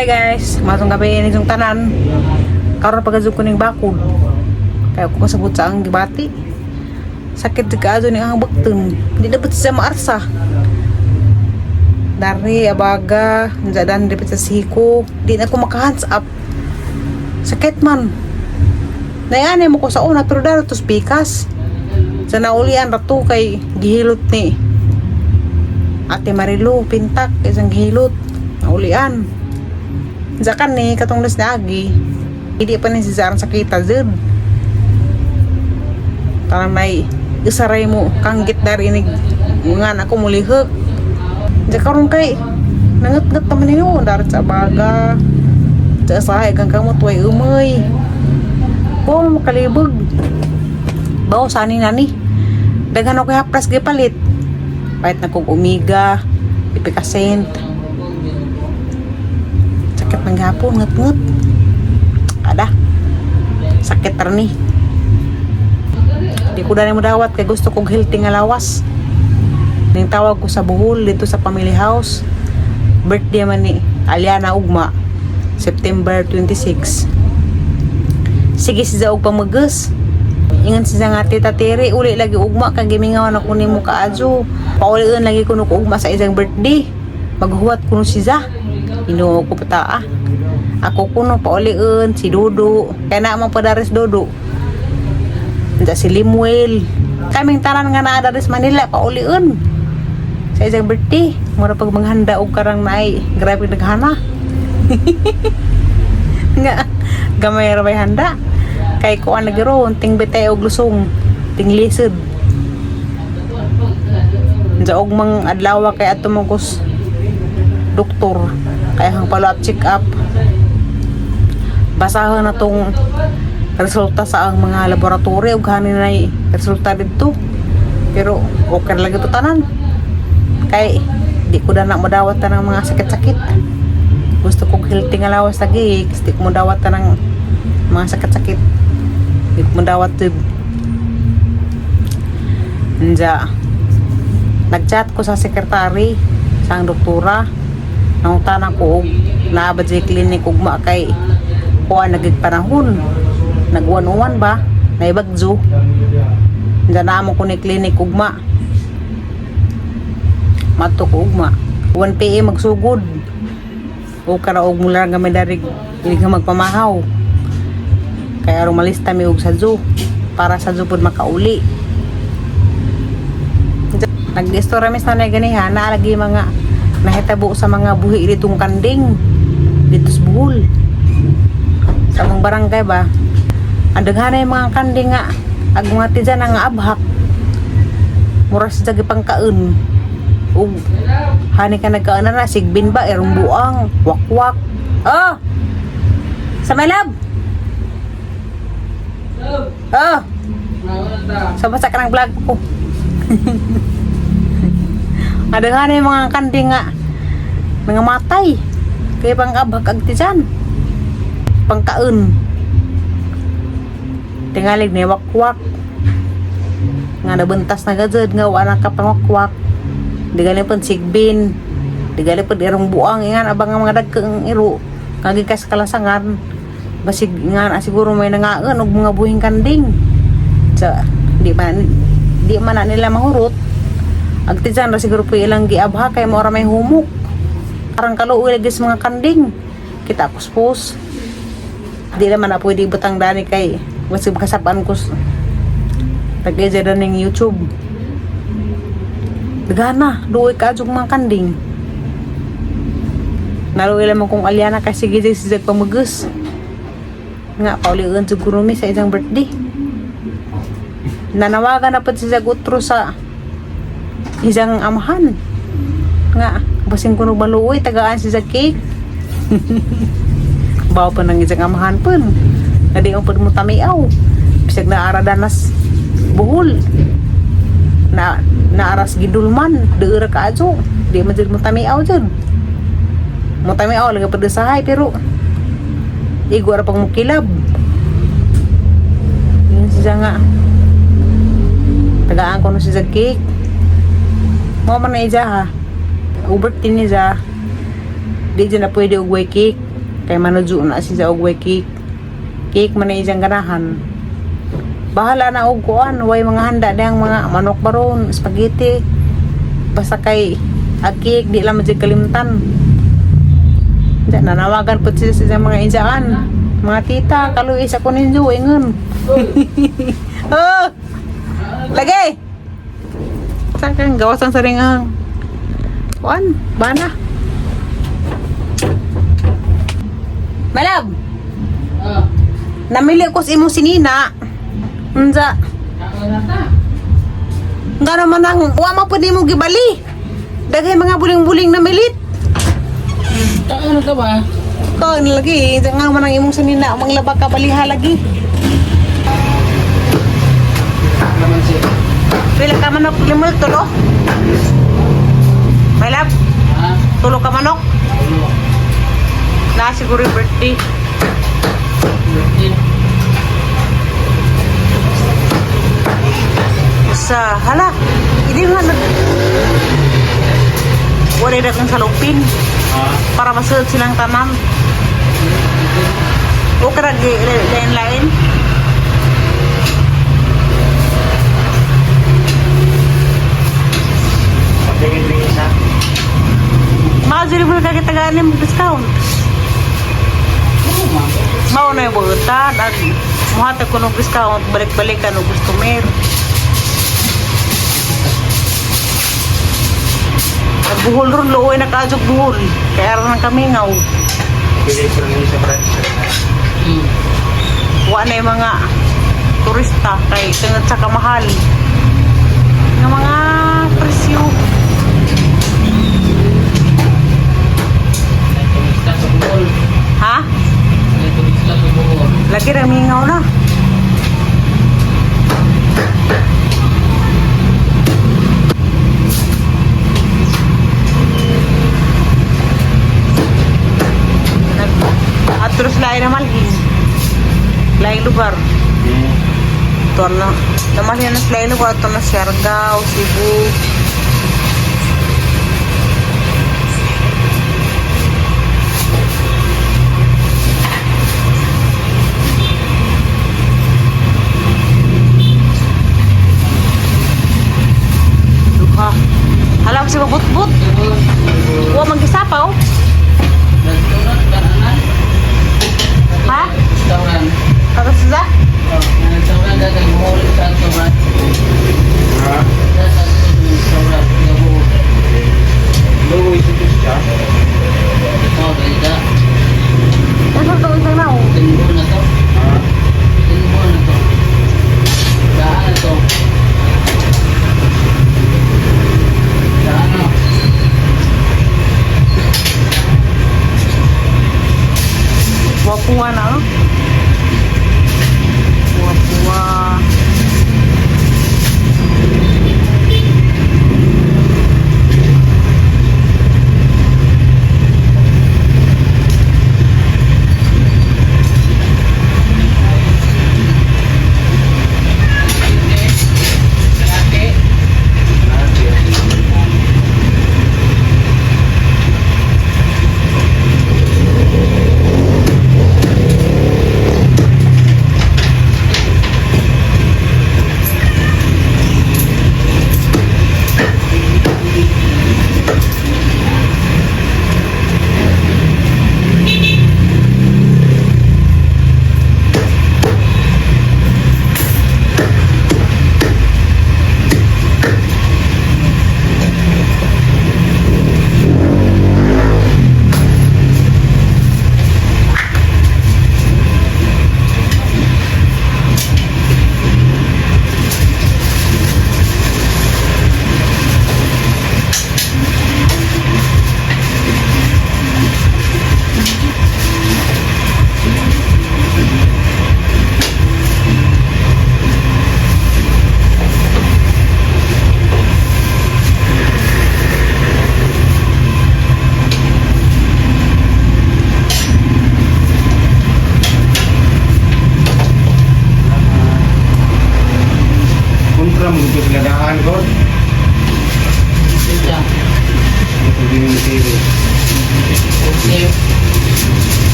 Hi guys, maayong gabii ninyong tanan. Karon pagazug ko ning bakod. Kaya ko kasabot sa ang gibati. Sakit jud kaayo ni ang bakton. Di dapat siya maarsa. Dari abaga, dan di sa siko. Di na ko maka-hands up. Sakit man. Nayani mo ko sa una pero daro to pikas. Sa naulian rato kay gihilot ni Ate Marilu, pintak isang gihilot. Naulian. Zakan ni katong les na agi. Hindi pa ni si Zaran sakita jud. Parang may isaray mo kanggit dari ini nga ako mulihok. Diya karon kay nangat-ngat naman ninyo darat sa baga. Sa sahay kang kamot way umay. Bo makalibog. Bawo sani nani. Daghan ako haplas gipalit. Pahit na kong Omega, Epicacent. Sakit ng gapon, ngut-ngut. Kada. Sakit ra ni. Di ko dani mo dawat kay gusto kong healthy nga lawas. Ning tawag ko sa Bohol dito sa family house. Birthday man ni Aliana ugma, September 26. Sige siya og pamagas. Ingon siya nga, "Tita Tere, uli lagi ugma kag gimingaw na ko nimo kaadyo. Paulion lagi kuno ko ugma sa isang birthday." Maghuwat kuno siya. Hinuo ko pata ah. Ako kuno paulion si Dodo. Kaya na man padares Dodo. Nda si Limuel. Kaming tanan nga naa daris Manila paulion sa isang birthday. Mura pag maghanda og karang naay grabe naghana. Nga gamay ra bay handa. Kay kuan lagi ron ting bitay og lusong, ting lisod. Sa og mang adlaw kay ato mo kus doktor kay ang follow up check up. Basahon na tong resulta sa ang mga laboratory ug hanin nay resulta didto. Pero okay ra lagi to tanan. Kay di ko na madawat ta ng mga sakit-sakit. Gusto kong healthy nga lawas lagi, kasi di ko madawat ta ng mga sakit-sakit. Di ko madawat tub. Nja, nagchat ko sa sekretary sa ang doktora. Nangutana ko og naa ba dyan clinic ugma kay kuan nagig panahon. Nag-uwan-uwan ba? Naibagyo. Nja naamo ko ni clinic ugma. Mato ko ugma. 1 PM magsugod. O karaog mula nga may darig hindi ka magpamahaw. Kaya aron malista mi og sa zoo para sa zoo pud makauli. Nag-istorya mi sa nanay ganiha, naalagi mga nahitabo sa mga buhi ditong kanding dito sa Bohol. Sa among barangay ba, ang daghanay mga kanding nga ag mga tiyan nga abhak. Mura sa pangkaon. Ug hani ka nagkaan na sigbin ba irong buang, wakwak. Oh! Sa my love. Oh! Sa basta ka ng vlog ko. Adaghan yung mga kanding nga mga matay. Kaya pang abhak ag tiyan. Pangkaon. Tingalig ni wakwak. Nga nabentas na gajud nga wala ka pang wakwak. Di gali pud sigbin. Di gali pud irong buang ingan abang nga mga dagkang iro. Kagi kas kalasangan. Basig nga na siguro may nangaan og mga buhing kanding. Sa di man na nila mahurot. Agtijan ra siguro po ilang giabha kay mo ra may humok. Parang kaluoy lagi sa mga kanding. Kita kuspos. Di naman na pwede butang dani kay basig makasapan ko tag ning YouTube. Dagana, duoy ka jug mga kanding. Naluoy lamang kong alyana kasi sige sige pamagus. Nga paulion siguro mi sa isang birthday. Nanawagan na po si Zagutro sa isang amahan. Nga, basing kuno baluoy, tagaan si sa cake. Bawa pa ng isang amahan pun. Nga di mo pud mo tamiaw. Bisag naara danas Bohol. Na naaras gidulman, deura ka adyo. Di man jud mo tamiaw jud. Mo tamiaw lagi pud sahay pero igo ra pang mukilab. Yun siya nga. Tagaan ko no siya cake. Mo man na ija ha. Ubert din niya. Di dyan na pwede og way cake. Kay manujo na siya og way cake. Cake man na iyang ganahan. Bahala na og kuan, way mga handa diyang mga manok baron, spaghetti. Basta kay ag cake di lang man jud kalimtan. Diya, nanawagan po siya sa iyang mga insaan. Mga tita, kaluis ako ninyo, ingon. Oh! Lagay! Saan kang gawasan sa ringang? Kuan, bana. Malab! Ah, Namili ko sa imong sinina. Unsa? ako na ta. Nga naman ang wa man pud nimo gibali. Daghay mga buling-buling na milit. Taka na ka ba? Ko lagi, nga naman ang imong sinina, manglaba ka baliha lagi. Naman siya. Pila ka manok limol tulo? My love, Ha? tulo ka manok. Ano? Na siguro yung birthday. Birthday. Sa hala, hindi nga nag wala na kang salupin para masunod silang tanan. O karag lain-lain. Pagtingin-tingin sa. Mga mo na kagitagaan yung discount. Oo, ma. Mao na yung buutan at muhatag ko ng discount, balik-balikan og customer. Buhol ron, luoy na kaadjog buhol. Kaya aran ng kamingaw. Pili ko rin sa branch. Wa na yung mga turista kay tungod sa kamahal. Nga mga presyo. May turista sa Bohol. Ha? May turista sa Bohol. Lagi ra mingaw na. Atros lain na malhin. Lain lugar. Ito na. Namalhin na sila lugar. Ito na Siargao, Cebu. Duha. Alam si mabutbut. Wa magisapaw. Restaurant, kananan. Ha? Restaurant. Tapos sa? Oh, restaurant dagang Bohol sa ato ba? Ha? Sa ato restaurant sa Bohol. Luwi sa siya. Oh, dahil Ano to isang na? Tinbo na to. Ha? Tinbo na to. Daan na to. Daan na. Wapuwa na. Oh. Wapuwa. Ate.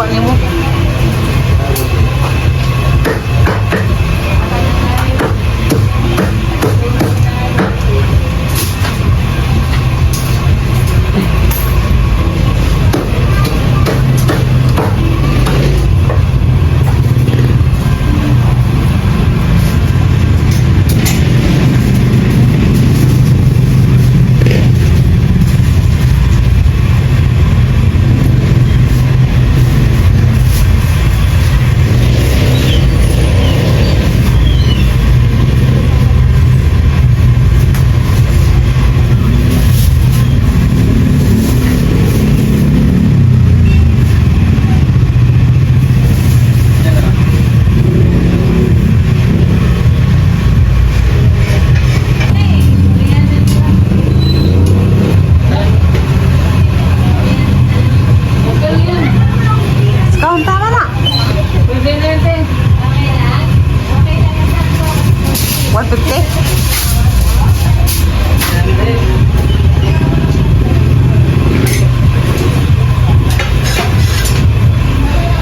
Suwa nimo. Kaon, tama na. Pwede na yun, te. 150?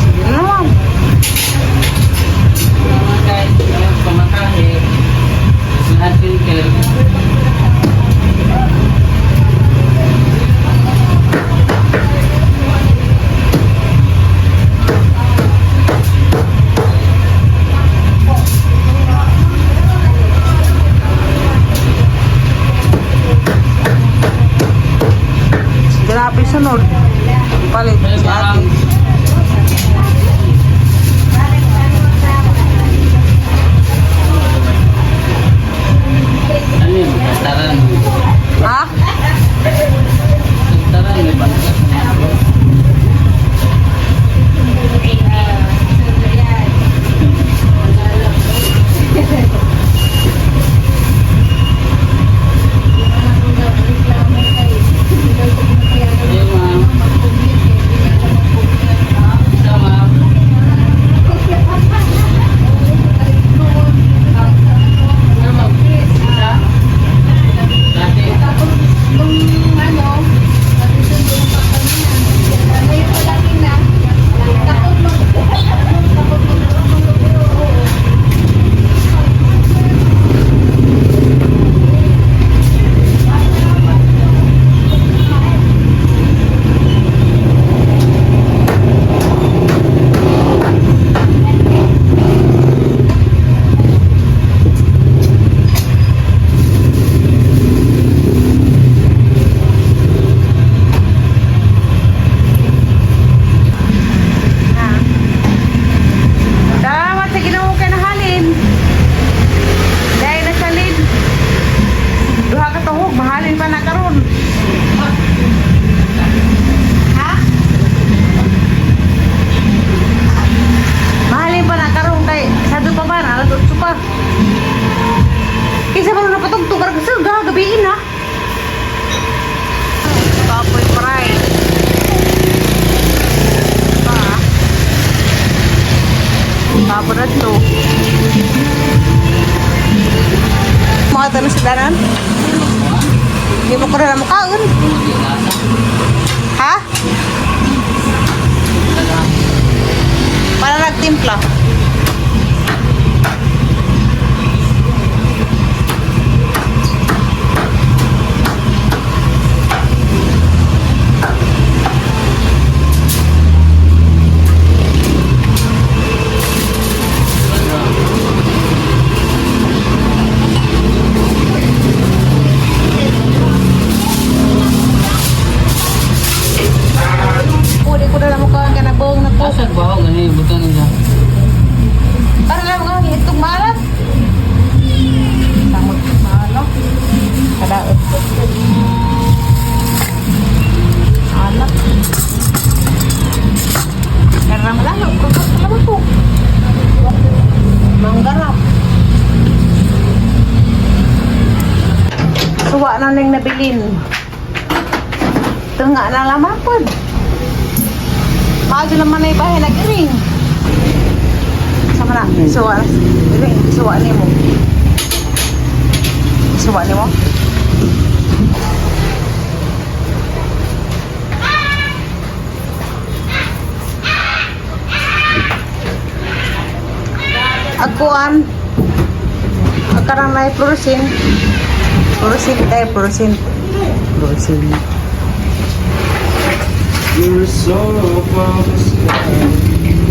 Sige na lang. Pamakain, pamakain. Lahat yun, kailangan. Grabe sunod. Palit si ate. Ano yun? Taran. Ha? Taran, may bangka. Ayun, ma'am. Isa, ma'am. Isa, ma'am. Isa. Dati. Tapos, nung ano, nasusundo pa kami na, may palaki na, takot mag, takot mag, Salamat sa Ginoo kay nahalin. Dahil nasalin. Duha ka tuhog, mahalin pa na karon. Ha? Mahalin pa na karon kay sa pa man alas 8 pa. Kaysa ba na patugtog karon sa gabiin na. Kapoy fry. Pa. Tapos na ito. Mga tanong sa danan? Hindi mo ko na mukhaon. Ha? Para nagtimpla. Pwede ko na lang mukhaan ka na buong na po. Asa ba ako ganun yung buto nila? Para lang mukhaan itong maalat. Samot maalo. Kadaot. Alat. Karam lalo. Kukus lang po. Manggarap. Suwa na ning nabilin. Tunga na lamang po. Maadyo naman na ibahe nag-ring. Sama na, suwa na. Ring, suwa ni mo. Suwa ni mo. Agkuan. Agkarang na fluorescent. Fluorescent tayo, fluorescent. Fluorescent. You're so above the sky.